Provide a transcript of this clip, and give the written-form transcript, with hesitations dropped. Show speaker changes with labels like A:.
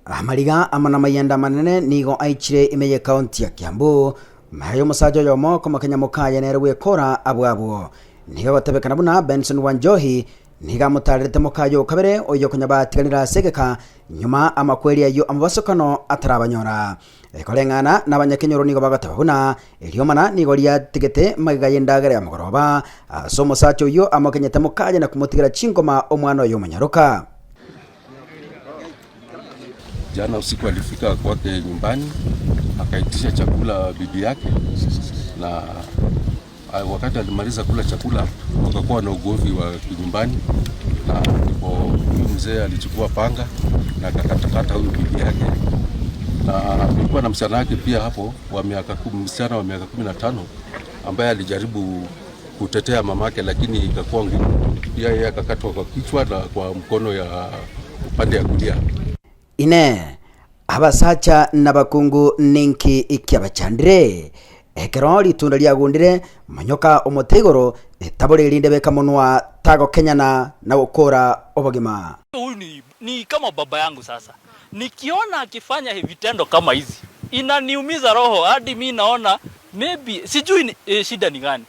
A: Amariga amo namayanda amanene nigo aichire ime y'ekaunti ya Kiambu, magega y'omosacha oyomo komokenya mokaye nere gwekora abwo abwo. Nigo egotebekana buna Benson Wanjohi nigo amotarerete mokaye o kabere oyio konya batiganire ase egeka nyuma amakweri ayio amabasokano atarabanyora. Koreng'ana nabanyakenyoro nigo bagoteba buna eriomana nigo riatigete magega y'endagera ya mogoroba ase omosacha oyio amokenyete mokaye na komotigera chingoma omwana oye omonyaroka.
B: Jana usiku alifika kwake nyumbani akaitisha chakula bibi yake, na wakati alimaliza kula chakula wakakuwa na ugomvi wa kinyumbani, na ndipo huyu mzee alichukua panga na akakatakata huyu bibi yake, na kulikuwa na msichana wake pia hapo wa miaka msichana wa miaka 15 ambaye alijaribu kutetea mamake, lakini ikakuwa ngumu pia, yeye akakatwa kwa kichwa na kwa mkono ya upande ya kulia.
A: Inee! Abasacha nabakungu ninki kiabachandire? Ekero ritunda riagundire, monyoka omote igoro, etabore erinde beka monwa tagokenyana na gokora obogima.
C: Huyu ni, ni kama baba yangu sasa. Nikiona akifanya vitendo kama hizi inaniumiza roho hadi mi naona maybe sijui ni, eh, shida ni gani.